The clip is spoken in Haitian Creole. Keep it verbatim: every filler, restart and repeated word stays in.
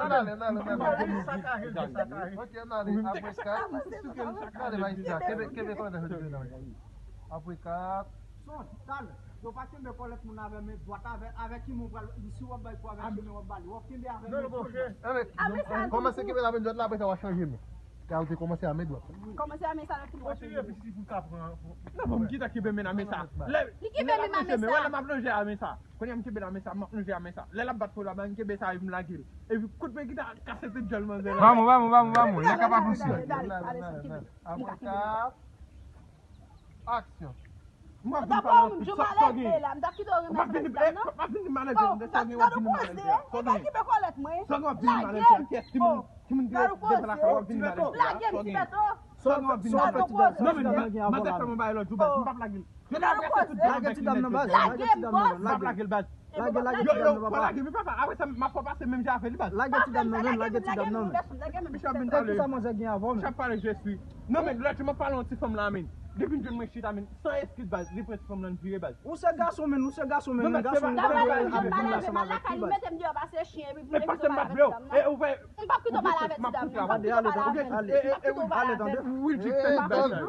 N ale, n ale, n ale. Ok, n ale. Apre kat, n ale, Maïstra. Kenbe, kenbe kòlèt la, kenbe la. Apre kat. Sonj, talè, yo pa kenbe kòlèt moun avè men dwat avè, avè ki men w pral, si w ap bay kou avè ki men w ap ba li. W ap kenbe avè men dwat. Kòmanse kenbe l a men dwat la, apre sa w a chanje men. Kay ou te kòmanse a men dwat. Kòmanse a men sa nan pi dwat. Kontinye, piti fi pou l ka pran. Non, bon, m gentan kenbe men nan men sa. Li kenbe men nan men sa. Lè m ap lonje a men sa. Kounye a m kenbe nan men sa, m ap lonje a men sa. Lè l ap bat pou la, m kenbe sa epi m lage l. Epi kout men ki ta kase tout djòl manzè la. Vamos, vamos, vamos, vamos. Li ka pa pouse. Apre kat. Aksyon. M ap vin pale anpil. Sa w gen? M t ap kite w renmen avèk dam nan. M ap vin di malèze m de sa w gen, w ap vin di malèze a. Sa w gen? Sa w gen w ap vin di malèze a? Kiyès timoun, timoun ki ret devan lakay w ap vin di malèze a? Sa w gen? Sa w gen w ap vin di malèze a? Non, men, m ap fè yon bagay lòt jou, baz. M p ap lage l. Jodi a, m ap kase tout dam nan bèk li nèt. Lage ti dam nan, lage. M p ap lage l, baz. Lage, lage ti dam nan, papa. Yo, yo, lage, wi, papa. Apre sa, m ap fè w pase menm jan avè li, baz. Lage ti dam nan, men, lage ti dam nan, men. Misye ap vin pale. Kisa manzè gen avè w, men? Misye ap pale, je suis. Non, men, lòt jou, m ap pale yon ti fanm la, men. Li vin jwenn mwen chita, men. San eskiz, baz. Li pran ti fanm lan, li vire, baz. Ou se gason, men, ou se gason, men, gason, ou pa dwe al avèk moun ansanm avèk li, baz. Li mete m deyò pase chen, epi pou l pale avèk ti dam nan. E ou wè, m p ap kite w pale avèk ti dam nan. M p ap kite w pale avèk li. M p ap kite w pale avèk li. Wi, Jip, fè ti bagay sa yo.